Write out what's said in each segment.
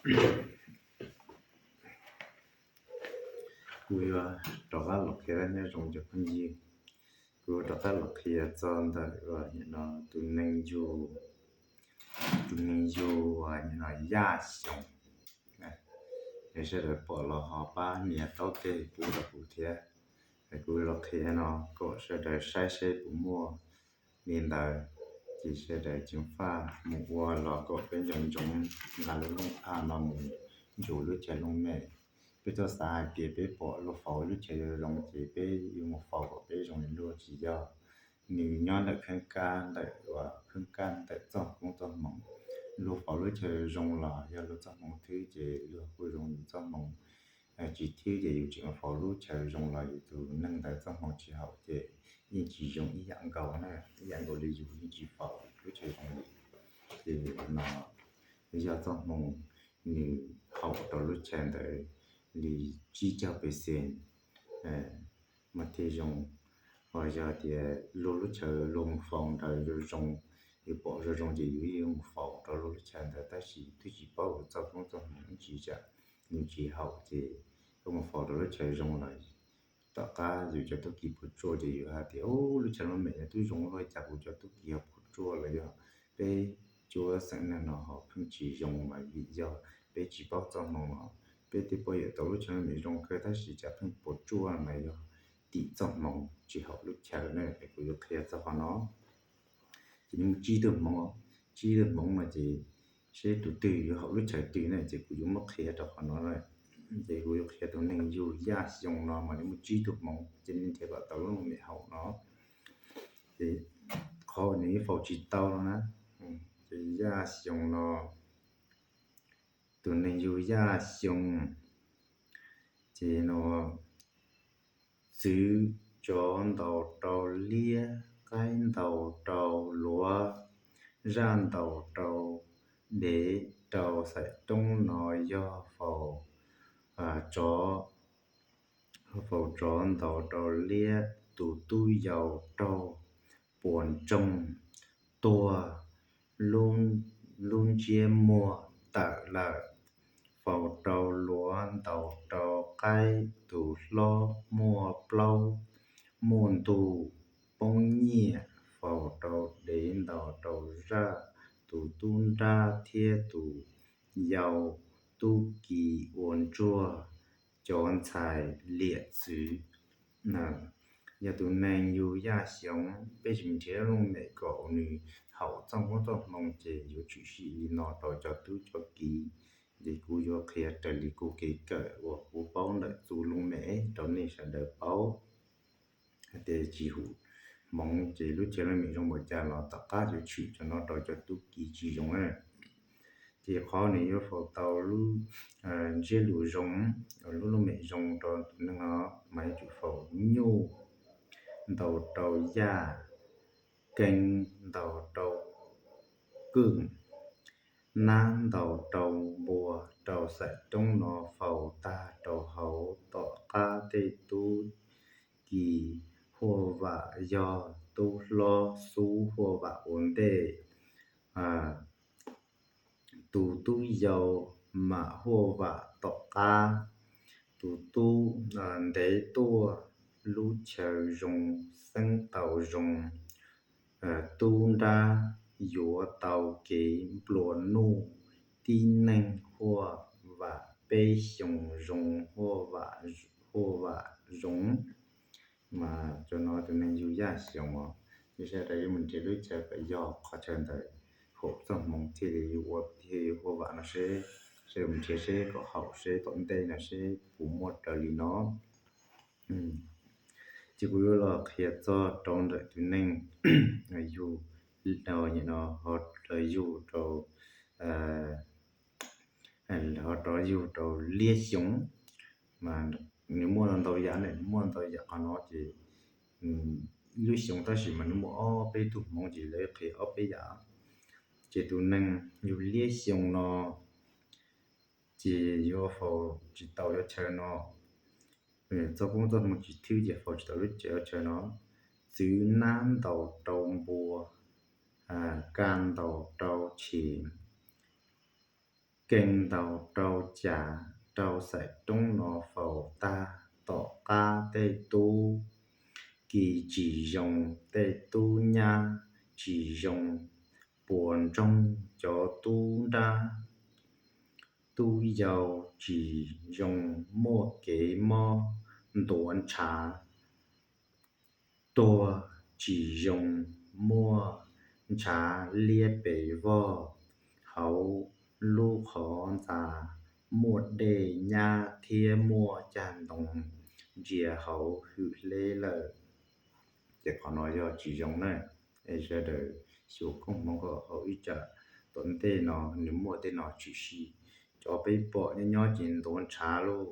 Kuv yuav rov qab los qhia, nyob zoo cov phooj ywg, kuv yuav rov qab los qhia txog ntawm tus neeg yug, tus neeg yug nim no Yaj Xyoos. Yog sawv daws pom los ho pab nias taub teg pub rau kuv thiab. Kuv los qhia no kom sawv daws saib seb puas muaj li ntawd, ces sawv daws ceev faj mus ua los kom peb ntsoov ntsoov nqa lub looj phaj no mus ntsum lub chaw looj mem. Peb txhob xav hais tias peb pom luag faus lub chaw zoo zoo ces peb yuav mus faus kom peb zoo li luag, tsis yog. Nws nyob ntawm kheeb kab, ntawm uas kheeb kab ntawm txoj koob txoj hmoov. Luag faus lub chaw zoo los yog luag txoj hmoov thwb ces luag kuj zoo yus txoj hmoov, tsis thwb ces yus tseem faus lub chaw zoo los yus tus neeg ntawd txoj hmoov tsis haum ces yeej tsis zoo ib yam nkaus na, ib yam nkaus li yus yeej tsis faus lub chaw zoo li. Ces no yog txoj hmoov nws haum rau lub chaw ntawd li tsib caug percent mas thiaj zoo. Ho yog tias luag lub chaw luag mus faus ntawd zoo zoo, yus pom zoo zoo ces yus yeej mus faus rau luag lub chaw ntawd, tab sis twb tsis paub yus txoj koob txoj hmoov tsis tsam nws tsis haum ces koj mus faus rau lub chaw zoo lawm, tom qab yus cov tub ki puas tsuaj ces yus hais tias, Ub, lub chaw looj mem no twb zoo luaj cas kuv cov tub ki ho puas tsuaj lawm? Yog peb cuab xeem neeg no ho pheej tsis zoo mas vim yog peb tsis paub txoj hmoov no. Peb twb pom yam tau lub chaw looj mem zoo kawg tab sis cas pheej puas tsuaj mas yog tim txoj hmoov tsis haum lub chaw na. Es kuv yuav qhia txog qhov no. Ces nws muaj tsib tug hmoov, tsib tug hmoov no ces seb tus twg yuav haum lub chaw twg na, ces kuv yuav muab qhia rau qhov no. Ces kuv yuav qhia tus neeg yug Yaj Xyoos no mas nws muaj tsib tug hmoov ces nws nrhiav kom tau lub looj mem haum no. Ces qhov nws yeej faus tsis tau no na, ces Yaj Xyoos no, tus neeg yug Yaj Xyoos, ces no txwv tsov ntaus rau liab, qaib ntaus rau luav, zaj ntaus rau dev, rau xaim roob no yog faus tsov, faus tsov ntaus rau liab, tus tub yau raug puas ntsoog tuag, lub ntsiab muag tawm lawm, faus rau luav ntaus rau qaib, tus hlob muaj plaub muaj ntug poob nyiaj, faus rau dev ntaus rau zaj, tus tub nrab thiab tus yau tub ki ua ntsuag, cov ntxhais liam txwv. Yog tus neeg yug Yaj Xyoos, peb tsis nrhiav looj mem kom nws haum txoj koob txoj hmoov ces yuav tshwm sim li no rau cov tub cov ki. Ces kuv yuav qhia raws li kuv kev kawm uas kuv paub ntawm txoj looj mem rau nej sawv daws paub. Hais tias tsis haum hmoov ces lub chaw looj mem zoo npaum cas los tom qab yuav tshwm cov no rau cov tub ki tsis zoo na. Ces qhov nws yuav faus tau lub ntsiab lus zoo, lub looj mem zoo rau tus neeg no mas yuav tsum faus nyuj ntaus rau yaj, keeb ntaus rau kwj, nab ntaus rau npua, rau xaim roob no faus tag rau hauv tom qab tej tub ki huaj vam yog tub hlob xub huaj vam ua ntej, tus tub yau mam huaj vam tom qab, tus tub ntev tuaj lub chaw zoo xeeb tau zoo, tub nrab yuav tau kev nplua nuj, tib neeg huaj vam peb xyoos zoo huaj vam zoo. Mas cov no tus neeg yug Yaj Xyoos os, ces sawv daws yuav mus nrhiav lub chaw kom yog qhov chaw ntawd haum txoj hmoov thiaj li yuav ua thiaj yuav huaj vam no seb, sawv daws mus nrhiav seb kom haum seb tom ntej no seb puas muaj raws li no. Ces kuv yuav los qhia txog rau ntawm tus neeg yug, no ho yug rau, ho rov yug rau liab xyoo, mas nws muaj ntau yam ne, muaj ntau yam qhov no ces lub xyoo tab sis mas nws muaj ob peb tug hmoov ces lawv qhia ob peb yam. Ces tus neeg yug liab xyoo no ces yuav faus tsis tau cov chaw no, txoj koob txoj hmoov tsis thwb ces faus tsis tau lub cov chaw no. Txwv nab ntaus rau npua, kaj ntaus rau tshis, Keej ntaus rau cav rau xaim roob no faus tag, tom qab tej tub ki tsis zoo, tej tub nyab tsis zoo, puas ntsoog cov tub nrab tub yau tsis zoo, muaj kev mob ntuav ntshav tuag tsis zoo, muaj ntshav liab pes vog hauv lub qhov ntxa, muaj dej nyab thiab muaj cag ntoo ntsia hauv hwj hleb lawm. Ces qhov no yog tsis zoo na. Es sawv daws xyuas koob hmoov kom haum ib tsam tom ntej no nws muaj tej no tshwm sim. Cov peb pom nyob nyob ces ntuav ntshav lauj,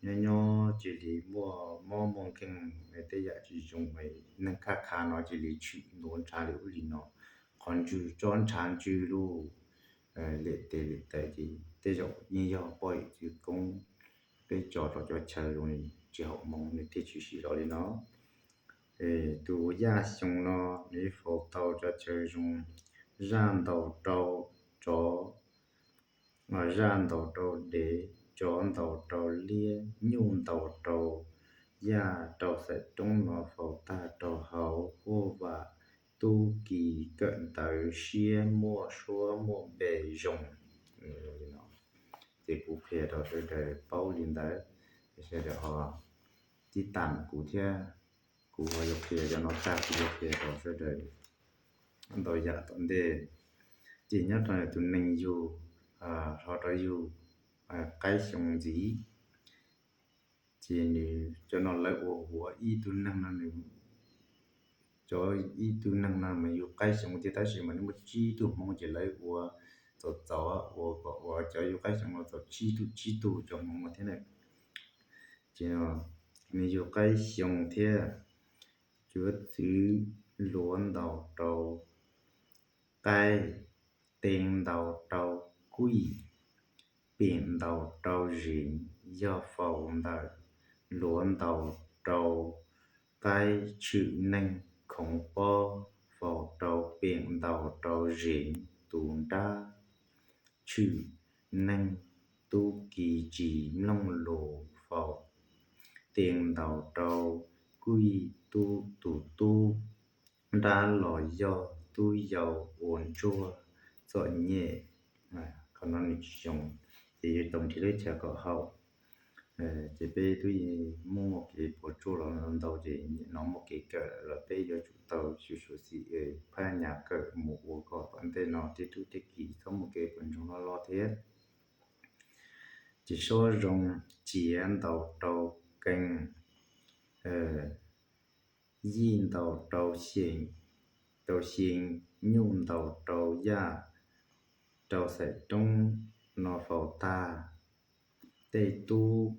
nyob nyob cia li muaj mob muaj nkeeg, tej yam tsis zoo, neeg kaj kha no cia li tshwm ntuav ntshav li ub li no, qhov ntswg tsob ntshav ntswg lauj, liam tes liam taw ces tej zaum yeej yog poj yawm txwv koob peb tso rau cov chaw zoo li tsis haum hmoov nws thiaj tshwm sim los li no. Tus yaj xyoo no nws faus tau cov chaw zoo: zaj ntaus rau tsov, zaj ntaus rau dev, tsov ntaus rau liab, nyuj ntaus rau yaj, rau xaim roob no faus tag rau hauv huaj vam, tub ki kawm ntawv siab, muaj suab muaj npe zoo. Ces kuv qhia rau sawv daws paub li ntawd, sawv daws ho tib tam kuv thiab. Kuv ho yuav qhia cov no tag, kuv yuav qhia rau sawv daws ntau yam tom ntej. Ces nyob rau tus neeg yug, hlo rau yug qaib xyoo ntxiv, ces nws cov no lawv ua huav ib tug neeg no nws, cov ib tug neeg no mas yug qaib xyoo tiag tab sis mas nws muaj tsib tug hmoov ces lawv ua txaus txaus ua kom ua cov yug qaib xyoo no txaus tsib tug tsib tug cov hmoov no thiab na. Ces nws yug qaib xyoo thiab, cuav txwv luav ntaus rau qaib, teev ntaus rau kuij, peem ntaus rau zeev, yog faus ntawm luav ntaus rau qaib, tshwm neeg khoov pob, faus rau peem ntaus rau zeev tus nrab, tshwm neeg tub ki tsis mloog lus, faus teev ntaus rau kuij, tub tus tub nrab los yog tub yau ua ntsuag txom nyem. Qhov no nws tsis zoo, ces yuav tau nrhiav lub chaw kom haum. Ces peb twb muaj kev puas tsuaj los ntau ces nim no muaj kev kawm los peb yuav tsum tau xyuam xim phab nyas kawm mus ua kom tom ntej no tej tub tej ki txhob muaj kev puas ntsoog loj loj thiab. Ces suab zoo, ciav ntaus rau kees, yij ntaus rau xyeem, rau xyeem, nyuj ntaus rau yaj, rau xaim roob no faus tag, tej tub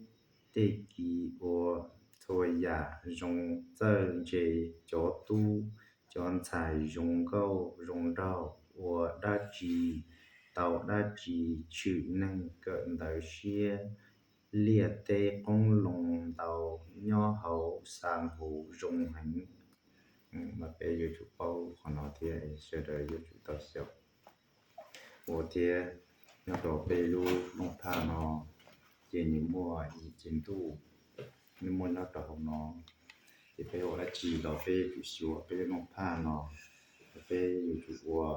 tej ki ua txhua yam zoo txawj ntse, cov tub cov ntxhais zoo nkauj zoo nraug, ua dab tsi tau dab tsi, tshwm neeg kawm ntawv siab, liaj teb qoob loo ntau, nyob hauv xa huv zoo heev. Mas peb yuav tsum paub qhov no thiab sawv daws yuav tsum tau xyaum ua thiab. Nyob rau peb lub rooj phaj no ces nws muaj yim cev ntuj, nws muaj nyob rau hauv no. Ces peb ua dab tsi los peb yuav tsum xyuas peb lub rooj phaj no, peb yuav tsum ua,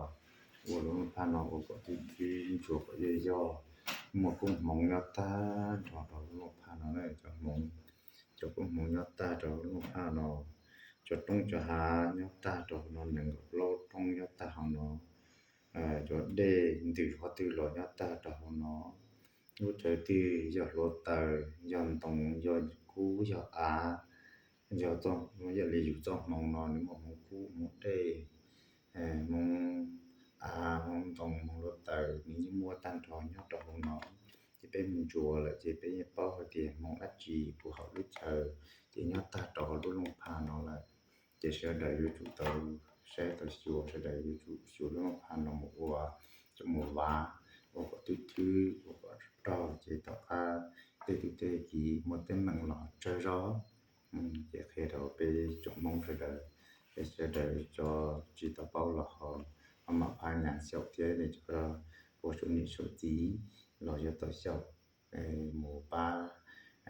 ua lub rooj phaj no ua kom twb twb ntsuas kom yog yog, muaj koob hmoov nyob tag nrho rau lub rooj phaj no na, cov hmoov, cov koob hmoov nyob tag rau lub rooj phaj no, cov roob cov hav nyob tag rau hauv no, nees nkaum plaub roob nyob tag hauv no, cov dej ntws qhov twg los nyob tag rau hauv no. Lub chaw twg yog hluav taws, yog ntoo, yog kub, yog av, yog txoj, yog li yus txoj hmoov no nws muaj hmoov kub, hmoov dej, hmoov av, hmoov ntoo, hmoov hluav taws, nws yeej muaj tag nrho nyob rau hauv no. Ces peb mus ntsuas lawm ces peb yeej paub hais tias hmoov dab tsi puas haum lub chaw, ces nyob tag rau hauv lub rooj phaj no lawm. Ces sawv daws yuav tsum tau saib tau xyuas, sawv daws yuav tsum xyuas lub rooj phaj no mus ua, coj mus vav, ua kom twb twb, ua kom raug, ces tom qab tej tub tej ki muaj teeb meem los tsawg zog. Ces qhia rau peb tsoom Hmoob sawv daws, peb sawv daws tso tsis tau paub los ho mam phab nyas xyaum thiab nej cov ua saum niam saum txiv, los yuav tau xyaum mus pab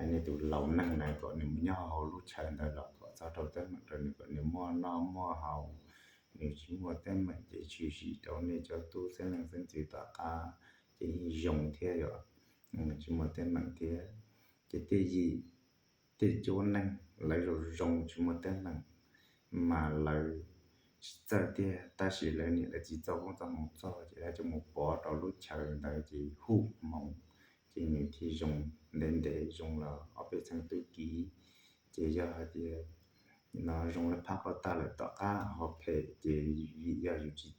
nej tus laus neeg na kom nws mus nyob hauv lub chaw ntawd los kom txog rau teeb meem rau nws kom nws muaj noj muaj haus, nws tsis muaj teeb meem ces tshwm sim rau nej cov tub xeeb leej xeeb ntxwv tom qab ces yeej zoo thiab yom, tsis muaj teeb meem thiab. Ces tej yim tej cuab neeg lawv zoo zoo tsis muaj teeb meem mas lawv tsis txawj tiag tab sis lawv niam lawv txiv txoj koob txoj hmoov txog ces lawv coj mus pov rau lub chaw ntawd ces hu hmoov ces nws thiaj zoo ntev ntev zoo los ob peb txheej tub ki. Ces yog hais tias no zoo lawv phab qhov tag lawm tom qab ho phem ces vim yog yus tsis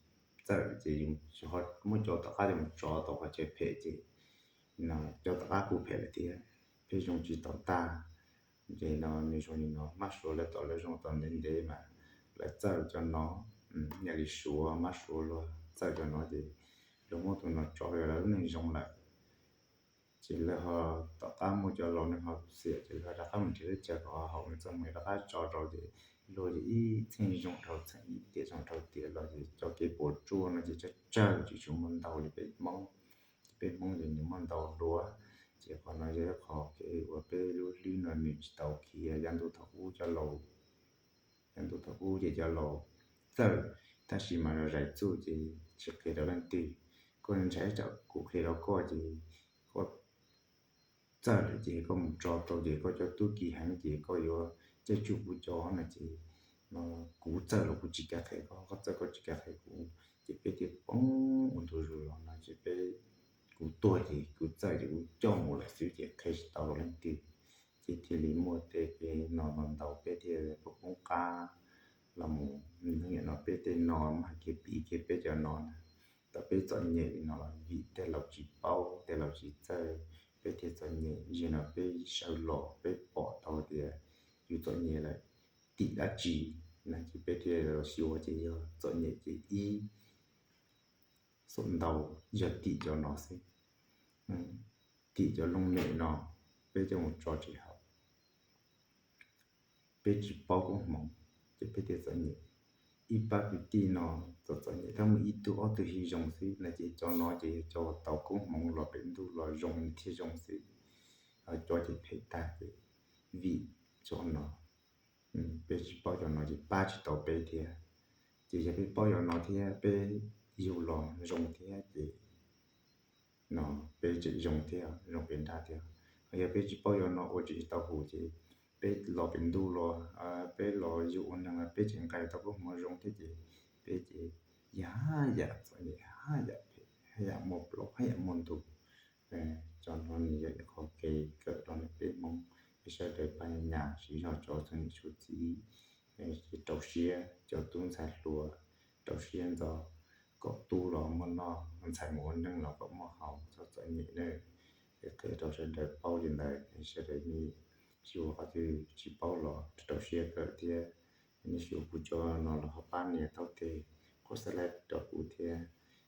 txawj ces yus ho muab cov tom qab coj mus tso tau qhov chaw phem ces no cov tom qab kuj phem lawm thiab, pheej zoo tsis tau tag. Ces no nws zoo li no, mab suav lawv tom lawv zoo tau ntev ntev mas lawv txawj cov no, yam li suav mab suav luag txawj cov no ces luag muab tus no tso lawv lub neej zoo lawm. Ces lawv ho tom qab muaj cov laus neeg ho xiam ces lawv ho rov qab mus nrhiav lub chaw kom ho haum nws txoj hmoov rov qab tso rau ces luag ces ib txheej zoo dhau txheej, ib tiam zoo dhau tiam los ces cov kev puas tsuaj no ces tsawg tsawg tsis tshua muaj ntau li peb Hmoob. Peb Hmoob ces nws muaj ntau dua. Ces qhov no yog ib qho kev uas peb lub hlwb no nws tsis tau khiav yav ntuj thaum ub cov laus, yav ntuj thaum ub ces cov laus txawj tab sis mas zais txuj ces tsis qhia rau leej twg. Koj ntshai tsam kuv qhia rau koj ces koj txawj lawm ces koj mus tso tau ces koj cov tub ki heev ces koj yuav caij tsuj kuv cov no ces no kuv txawj los kuv tsis kav qhia koj, koj txawj koj tsis kav qhia kuv. Ces peb thiaj poob ua ntu zus los no ces peb, kuv tuag ces kuv txawj ces kuv coj mus lawm xwb ces qhia tsis tau rau leej twg. Ces thiaj li muaj tej kev no ntau ntau peb thiaj poob qab los mus. Nim no peb tej no mas hais kiag piv kiag peb cov no na, tau peb txom nyem li no los vim tej laus tsis paub, tej laus tsis txawj, peb thiaj txom nyem. Zaum no peb sawv los peb pom tau tias yus txom nyem lawm tim dab tsi na ces peb thiaj los xyuas ces yog txom nyem ces ib, xaum ntau yog tim cov no xwb. Tim cov looj mem no peb coj mus tso tsis haum, peb tsis paub koob hmoov ces peb thiaj txom nyem. Ib pab kwv tij no txom txom nyem tab muaj ib tug ob tug yeej zoo xwb no ces cov no ces yog cov tau koob hmoov los pem ntuj los zoo thiaj zoo xwb, cov ces phem tag ces vim cov no. Peb tsis paub cov no ces pab tsis tau peb thiab. Ces yog peb paub cov no thiab peb yug los zoo thiab ces no peb tseem zoo thiab, zoo pes nrab thiab. Ho yog peb tsis paub cov no ua tsis tau hus ces peb los pem ntuj los, peb los yug ua neeg los peb tseem nqaim tau koob hmoov zoo thiab ces peb ces yam yam txom nyem, haj yam phem, haj yam muaj plaub, haj yam muaj ntug. Cov no nws yog ib qho kev kawm rau peb Hmoob, peb sawv daws pab nyas siv zog tso txhua niam txhua txiv, rau siab cov tub ntxhais hluas, rau siab ntxov kom tub los muaj noj, ntxhais mus ua neej los kom muaj haus, txhob txom nyem nawb. Es qhia rau sawv daws paub li ntawd, sawv daws nej xyuas qhov twg tsis paub los rau siab kawm thiab. Nej xyuas kuv cov no los ho pab nias taub teg, qhov subscribe rau kuv thiab,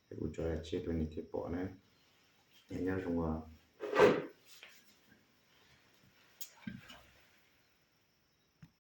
es kuv tso tshiab rau nej thiaj pom na. Es nyob zoo os.